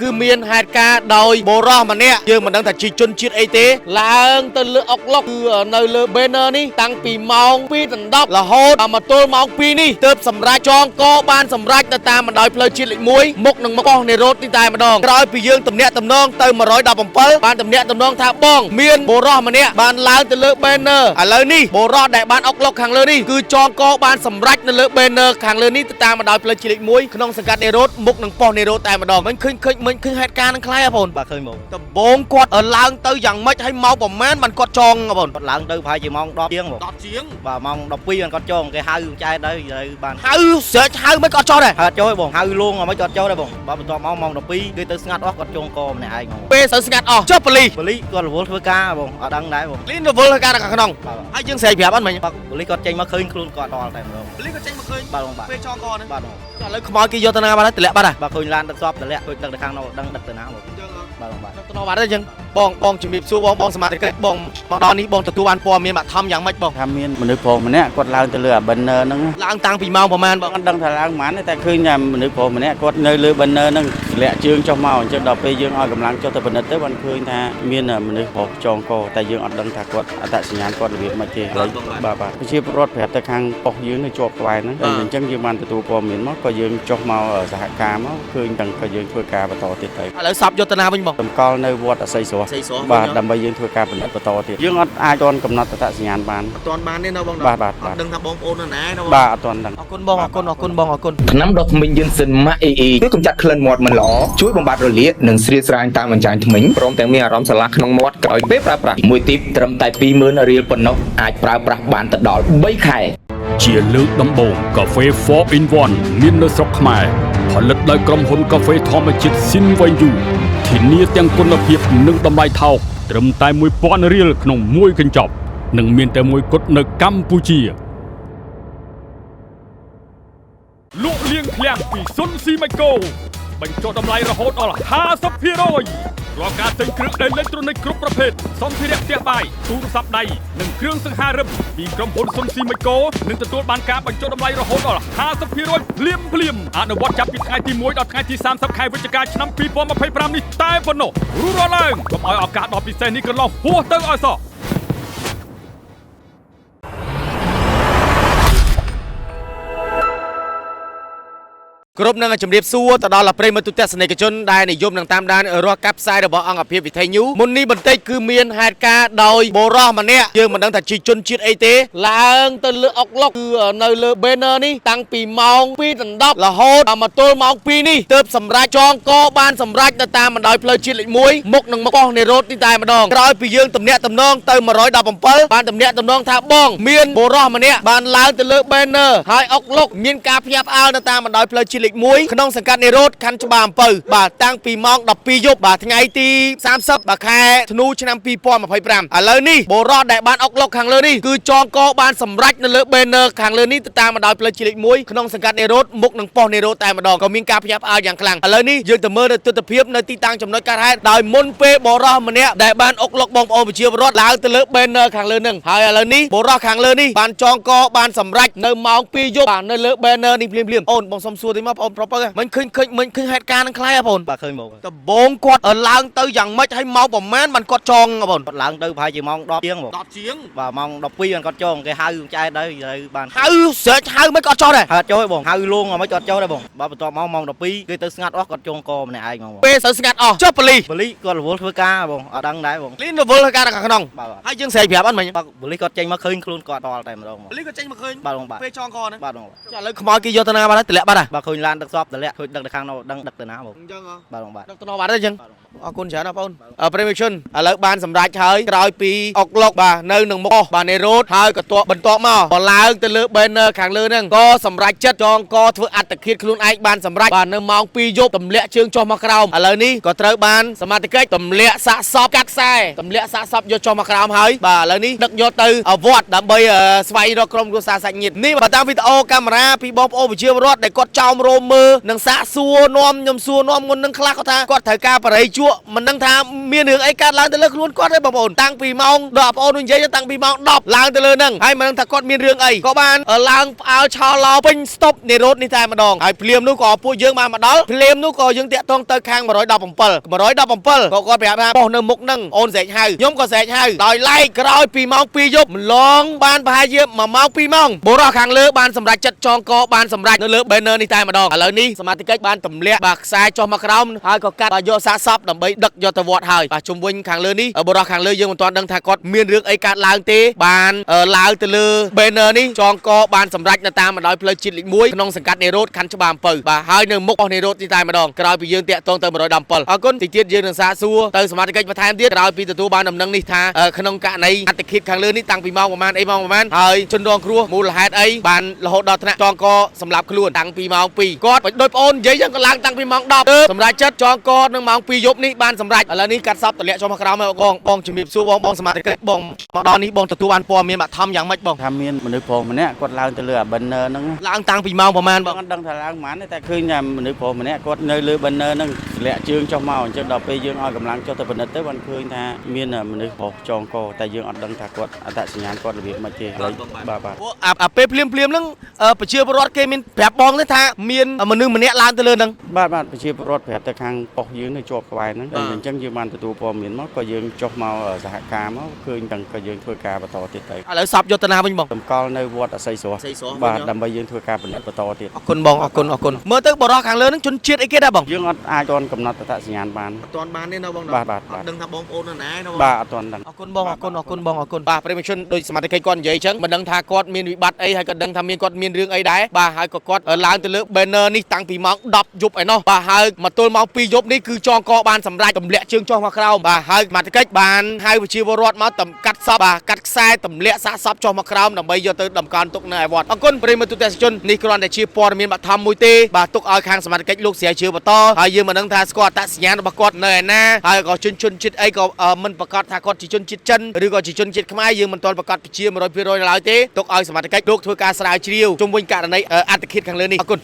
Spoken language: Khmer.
គឺមានហេតុការណ៍ដោយបុរសម្នាក់យើងមិនដឹងថាជាជនជាតិអីទេឡើងទៅលើអុកឡុកគឺនៅលើ banner នេះតាំងពីម៉ោង2:10រហូតដល់មកទល់ម៉ោង2នេះទើបសម្រាប់ចងកបានសម្រាប់ទៅតាមបណ្ដោយផ្លូវជាតិលេខ1មុខនឹងមុខប៉ុស្តិ៍នៃរ៉ូតនេះតែម្ដងក្រោយពីយើងទំនាក់ទំនងទៅ117បានទំនាក់ទំនងថាបងមានបុរសម្នាក់បានឡើងទៅលើ banner ឥឡូវនេះបុរសដែលបានអុកឡុកខាងលើនេះគឺចងកបានសម្រេចនៅលើ banner ខាងលើនេះទៅតាមបណ្ដោយផ្លូវជាតិលេខ1ក្នុងសង្កាត់នេរ៉ូតមុខនឹងប៉ុស្តិ៍នេរ៉ូតតែម្ដងមិនឃើញឃើញមិនឃើញហេតុការណ៍នឹងខ្លាយហ៎បង បាទឃើញបង ដំបងគាត់ឡើងទៅយ៉ាងម៉េចហើយមកប្រមាណបានគាត់ចងហ៎បង គាត់ឡើងទៅប្រហែលជាម៉ោង10ជាងបង 10ជាង បាទម៉ោង12បានគាត់ចងគេហៅចែកទៅទៅបាន ហៅស្រែកហៅមិនគាត់ចោះដែរ ហៅអត់ចូលទេបងហៅលងឲ្យគាត់ចូលដែរបងបាទបន្ទាប់មកម៉ោង12គេទៅស្ងាត់អស់គាត់ចងកម្នាក់ឯងហ្មង ពេលស្ងាត់អស់ចុះប៉ូលីស ប៉ូលីសគាត់រវល់ធ្វើការបងអត់ដឹងដែរបង លីនរវល់ធ្វើការនៅខាងក្នុង បាទ ហើយយើងស្រែកប្រាប់អត់មិញ បាទប៉ូលីសគាត់ចេញមកឃើញខ្លួនគាត់ដល់តែម្ដង ប៉ូលីសគាត់ចេញមកឃើញ បាទបងបាទ ពេលចងកហ្នឹង បាទបង ឥឡូវខ្មោចគេយកទៅណាបាត់ហើយតម្លាក់បាត់ហើយ បាទឃើញឡានដឹកសពតម្លាក់ឃើញដឹកទៅខាងនោះដឹងដឹកទៅណាបងបាទបងបាទ ទៅដល់បាត់ហើយអញ្ចឹងបងបងជំរាបសួរបងបងសមាជិកបងមកដល់នេះបងទទួលបានព័ត៌មានបឋមយ៉ាងម៉េចបង ថាមានមនុស្សប្រុសម្នាក់គាត់ឡើងទៅលើអា banner ហ្នឹង ឡើងតាំងពីម៉ោងប្រហែលបង អត់ដឹងថាឡើងប៉ុន្មានទេតែឃើញថាមនុស្សប្រុសម្នាក់គាត់នៅលើ banner ហ្នឹងធ្លាក់ជើងចុះមកអញ្ចឹងដល់ពេលយើងឲ្យកម្លាំងចុះទៅពិនិត្យទៅបានឃើញថាមានមនុស្សប្រុសចងកតែយើងអត់ដឹងថាគាត់អត្តសញ្ញាណគាត់របៀបម៉េចទេហើយបាទបាទប្រជាពលរដ្ឋប្រាប់ទៅខាងប៉ុស្តិ៍យើងនៅជាប់ក្បែរហ្នឹងតែអញ្ចឹងយើងបានទទួលព័ត៌មានមកក៏យើងចុះមកសហការមកឃើញទាំងក៏យើងធ្វើការបន្តទៀតទៅ ឥឡូវសពយកទៅណាវិញបង តម្កល់នៅវត្តអសីស្រស់ សីស្រស់ បាទដើម្បីយើងធ្វើការពិនិត្យបន្តទៀតយើងអត់អាចទាន់កំណត់អត្តសញ្ញាណបាន អត់ទាន់បានទេណាបង បាទបាទបាទ អត់ដឹងថាបងប្អូននៅណាណាបង បាទអត់ទាន់ដឹង អរគុណបងអរគុណអរគុណបងអរគុណ ថ្នាំដុសធ្មេញយិនសិនម៉ាក់អេអេ ជួយកម្ចាត់ក្លិនមាត់មិនល្អជួយបំបត្តិរលាកនិងស្រៀតស្រាញតាមអញ្ចាញធ្មេញព្រមទាំងមានអារម្មណ៍ស្រឡះក្នុងមាត់ក្រោយពេលប្រើប្រាស់ មួយទីបត្រឹមតែ20000រៀលប៉ុណ្ណោះអាចប្រើប្រាស់បានទៅដល់3ខែ ជាលើកដំបូងកាហ្វេ4 in 1មាននៅស្រុកខ្មែរផលិតដោយក្រុមហ៊ុនកាហ្វេធម្មជាតិស៊ីនវ៉ៃយូធានាទាំងគុណភាពនិងតម្លៃថោកត្រឹមតែ1000រៀលក្នុងមួយកញ្ចប់និងមានតែមួយគត់នៅកម្ពុជាលក់លៀងឃ្លាំងពីសុនស៊ីម៉ាកូបញ្ចុះតម្លៃរហូតដល់50%រាល់ការទិញគ្រឿងអេឡិចត្រូនិកគ្រប់ប្រភេទសម្ភារៈផ្ទះបាយទូរស័ព្ទដៃនិងគ្រឿងសង្ហារឹមពីក្រុមហ៊ុនសុនស៊ីម៉ាកូនឹងទទួលបានការបញ្ចុះតម្លៃរហូតដល់50%ភ្លាមភ្លាមអនុវត្តចាប់ពីថ្ងៃទី1ដល់ថ្ងៃទី30ខែវិច្ឆិកាឆ្នាំ2025នេះតែប៉ុណ្ណោះរួចរាល់ឡើងកុំឲ្យឱកាសដ៏ពិសេសនេះកន្លងហួសទៅឲ្យសោះ គ្រប់នឹងជំរាបសួរទៅដល់ប្រិយមិត្តទូទាំងសនិកជនដែលនិយមនឹងតាមដានរាល់ការផ្សាយរបស់អង្គភាពវិថីញូមុននេះបន្តិចគឺមានហេតុការណ៍ដោយបុរសម្នាក់យើងមិនដឹងថាជាជនជាតិអីទេឡើងទៅលើអុកឡុកគឺនៅលើ banner នេះតាំងពីម៉ោង2:10រហូតដល់មកទល់ម៉ោង2នេះទើបសម្រាប់ចងកបានសម្រាប់ទៅតាមបណ្ដោយផ្លូវជាតិលេខ1មុខនឹងមុខប៉ុស្តិ៍នៃរ៉ូតនេះតែម្ដងក្រោយពីយើងទំនាក់ទំនងទៅ117បានទំនាក់ទំនងថាបងមានបុរសម្នាក់បានឡើងទៅលើ banner ហើយអុកឡុកមានការភ្ញាក់ផ្អើលនៅតាមបណ្ដោយផ្លូវជាតិលេខ1ក្នុងសង្កាត់នេរ៉ូតខណ្ឌច្បារអំពៅបាទតាំងពីម៉ោង12យប់បាទថ្ងៃទី30បាទខែធ្នូឆ្នាំ2025ឥឡូវនេះបុរសដែលបានអុកឡុកខាងលើនេះគឺចងកបានសម្រេចនៅលើ banner ខាងលើនេះទៅតាមបណ្ដោយផ្លូវជាតិលេខ1ក្នុងសង្កាត់នេរ៉ូតមុខនឹងប៉ុស្តិ៍នេរ៉ូតតែម្ដងក៏មានការភ្ញាក់ផ្អើលយ៉ាងខ្លាំងឥឡូវនេះយើងទៅមើលនៅទស្សនវិជ្ជានៅទីតាំងចំណុចកើតហេតុដោយមុនពេលបុរសម្នាក់ដែលបានអុកឡុកបងប្អូនប្រជាពលរដ្ឋឡើងទៅលើ banner ខាងលើនឹងហើយឥឡូវនេះបុរសខាងលើនេះបានចងកបានសម្រេចនៅម៉ោង2យប់បាទនៅលើ banner នេះភ្លាមៗអូនបងសុំសួរតិចមកបងប្រុសបើមិនឃើញឃើញមិនឃើញហេតុការណ៍នឹងខ្លាយហ៎បង បាទឃើញបង ដំបងគាត់ឡើងទៅយ៉ាងម៉េចហើយមកប្រមាណបានគាត់ចងហ៎បង គាត់ឡើងទៅប្រហែលជាម៉ោង10ជាងបង 10ជាង បាទម៉ោង12បានគាត់ចងគេហៅចែកទៅទៅបាន ហៅស្រែកហៅមិនគាត់ចោះដែរ ហៅអត់ចូលទេបងហៅលងឲ្យគាត់ចូលដែរបងបាទបន្ទាប់មកម៉ោង12គេទៅស្ងាត់អស់គាត់ចងកម្នាក់ឯងហ្មងបង ពេលស្ងាត់អស់ចុះប៉ូលីស ប៉ូលីសគាត់រវល់ធ្វើការបងអត់ដឹងដែរបង លីនរវល់ធ្វើការនៅខាងក្នុង បាទបាទ ហើយយើងស្រែកប្រាប់អត់មិញ បាទប៉ូលីសគាត់ចេញមកឃើញខ្លួនគាត់ដល់តែម្ដងបង ប៉ូលីសគាត់ចេញមកឃើញ បាទបងបាទ ពេលចងកហ្នឹង បាទបង ចាឥឡូវខ្មោចគេយកទៅណាបាត់ហើយតម្លាក់បាត់ហើយ បាទឃើញឡានដឹកសពតម្លាក់ឃើញដឹកទៅខាងនោះដឹងដឹកទៅណាបង អញ្ចឹងហ៎ បាទបងបាទ ដឹកទៅណោះបាត់ហើយអញ្ចឹងអរគុណច្រើនណាស់បងប្រិយមិត្តជនឥឡូវបានសម្រេចហើយក្រោយពីអុកឡុកបាទនៅនឹងមុខបាទនៃរ៉ូតហើយក៏តបបន្ទាប់មកក៏ឡើងទៅលើ banner ខាងលើហ្នឹងក៏សម្រេចចិត្តចងកធ្វើអត្តឃាតខ្លួនឯងបានសម្រេចបាទនៅម៉ោង2យប់ទម្លាក់ជើងចុះមកក្រោមឥឡូវនេះក៏ត្រូវបានសមត្ថកិច្ចទម្លាក់សាកសពកាត់ខ្សែទម្លាក់សាកសពយកចុះមកក្រោមហើយបាទឥឡូវនេះដឹកយកទៅវត្តដើម្បីស្វែងរកក្រុមគ្រួសារសាច់ញាតិនេះបើតាមវីដេអូកាមេរ៉ាពីបងប្អូនប្រជាពលរដ្ឋដែលគាត់ចោមរោមមើលនិងសាកសួរនាំខ្ញុំសួរនាំមុននឹងខ្លះគាត់ថាគាត់ត្រូវការបរិយ ជក់មិនដឹងថាមានរឿងអីកើតឡើងទៅលើខ្លួនគាត់ទេបងប្អូនតាំងពីម៉ោងដល់បងប្អូននិយាយតាំងពីម៉ោង10ឡើងទៅលើហ្នឹងហើយមិនដឹងថាគាត់មានរឿងអីក៏បានឡើងផ្អើលឆោឡោពេញស្តុបនៃរ៉ូតនេះតែម្ដងហើយភ្លាមនោះក៏ពួកយើងបានមកដល់ភ្លាមនោះក៏យើងតាក់ទងទៅខាង117 117ក៏គាត់ប្រាប់ថាបោះនៅមុខហ្នឹងអូនស្រែកហៅខ្ញុំក៏ស្រែកហៅដោយឡែកក្រោយពីម៉ោង2យប់ម្លងបានប្រហែលជា1ម៉ោង2ម៉ោងបុរសខាងលើបានសម្រេចចិត្តចងកបានសម្រេចនៅលើ banner នេះតែម្ដងឥឡូវនេះសមាជិកបានទម្លាក់បាទខ្សែចុះមកក្រោមហើយក៏កាត់បាទយកសាកសពដើម្បីដឹកយកទៅវត្តហើយបាទជុំវិញខាងលើនេះបុរសខាងលើយើងមិនទាន់ដឹងថាគាត់មានរឿងអីកើតឡើងទេបានឡើងទៅលើ banner នេះចងកបានសម្រេចនៅតាមបណ្ដោយផ្លូវជាតិលេខ1ក្នុងសង្កាត់នេរ៉ូតខណ្ឌច្បារអំពៅបាទហើយនៅមុខរបស់នេរ៉ូតនេះតែម្ដងក្រោយពីយើងតាក់ទងទៅ117អរគុណតិចទៀតយើងនឹងសាកសួរទៅសមាជិកបន្ថែមទៀតក្រោយពីទទួលបានដំណឹងនេះថាក្នុងករណីអត្តឃាតខាងលើនេះតាំងពីម៉ោងប្រហែលអីម៉ោងប្រហែលហើយជនរងគ្រោះមូលហេតុអីបានរហូតដល់ថ្នាក់ចងកសម្លាប់ខ្លួនតាំងពីម៉ោង2គាត់ដូចប្អូននិយាយចឹងក៏ឡើងតាំងពីម៉ោង10ទៅសម្រាប់ចិត្តចងកនឹងម៉ោង2យប់នេះបានសម្រេចឥឡូវនេះកាត់សពតម្លាក់ចុះមកក្រោមហើយបងបងជំរាបសួរបងបងសមាជិកបងមកដល់នេះបងទទួលបានព័ត៌មានបឋមយ៉ាងម៉េចបង ថាមានមនុស្សប្រុសម្នាក់គាត់ឡើងទៅលើអា banner ហ្នឹង ឡើងតាំងពីម៉ោងប្រហែលបង អត់ដឹងថាឡើងប៉ុន្មានទេតែឃើញថាមនុស្សប្រុសម្នាក់គាត់នៅលើ banner ហ្នឹងធ្លាក់ជើងចុះមកអញ្ចឹងដល់ពេលយើងឲ្យកម្លាំងចុះទៅពិនិត្យទៅបានឃើញថាមានមនុស្សប្រុសចងកតែយើងអត់ដឹងថាគាត់អត្តសញ្ញាណគាត់របៀបម៉េចទេឥឡូវបាទបាទ ព្រោះអាពេលភ្លាមភ្លាមហ្នឹងប្រជាពលរដ្ឋគេមានប្រាប់បងទេថាមានមនុស្សម្នាក់ឡើងទៅលើហ្នឹង បាទបាទប្រជាពលរដ្ឋប្រាប់ទៅខាងប៉ុស្តិ៍យើងនៅជាប់ក្បែរហ្នឹងអញ្ចឹងយើងបានទទួលព័ត៌មានមកក៏យើងចុះមកសហការមកឃើញទាំងក៏យើងធ្វើការបន្តទៀតទៅ ឥឡូវសពយកទៅណាវិញបង តម្កល់នៅវត្តអសីស្រស់ អសីស្រស់ បាទដើម្បីយើងធ្វើការពិនិត្យបន្តទៀត អរគុណបងអរគុណអរគុណមើលទៅបរិះខាងលើហ្នឹងជនជាតិអីគេដែរបង យើងអត់អាចទាន់កំណត់អត្តសញ្ញាណបាន អត់ទាន់បានទេណាបង បាទបាទ អត់ដឹងថាបងប្អូននៅណាណាបង បាទអត់ទាន់ដឹង អរគុណបងអរគុណអរគុណបងអរគុណបាទប្រិយមិត្តជនដូចសមាជិកគាត់និយាយអញ្ចឹងមិនដឹងថាគាត់មានវិបត្តិអីហើយក៏ដឹងថាមានគាត់មានរឿងអីដែរបាទហើយក៏គាត់ឡើងទៅលើ banner នេះតាំងពីម៉ោង10យប់ឯណោះបាទហើយមកទល់ម៉ោង2យប់នេះគឺចងកបានសម្រេចទម្លាក់ជើងចុះមកក្រោមបាទហើយសមាជិកបានហៅប្រជាពលរដ្ឋមកតំកាត់សពបាទកាត់ខ្សែទម្លាក់សាកសពចុះមកក្រោមដើម្បីយកទៅតម្កល់ទុកនៅឯវត្តអរគុណប្រិយមិត្តទូទាំងជននេះគ្រាន់តែជាព័ត៌មានបឋមមួយទេបាទទុកឲ្យខាងសមាជិកលោកស្រាវជ្រាវបន្តហើយយើងមិនដឹងថាស្គាល់អត្តសញ្ញាណរបស់គាត់នៅឯណាហើយក៏ជនជនជាតិអីក៏មិនប្រកាសថាគាត់ជាជនជាតិចិនឬក៏ជាជនជាតិខ្មែរយើងមិនទាន់ប្រកាសជា100%នៅឡើយទេទុកឲ្យសមាជិកលោកធ្វើការស្រាវជ្រាវជុំវិញករណីអត្តឃាតខាងលើនេះអរគុណ។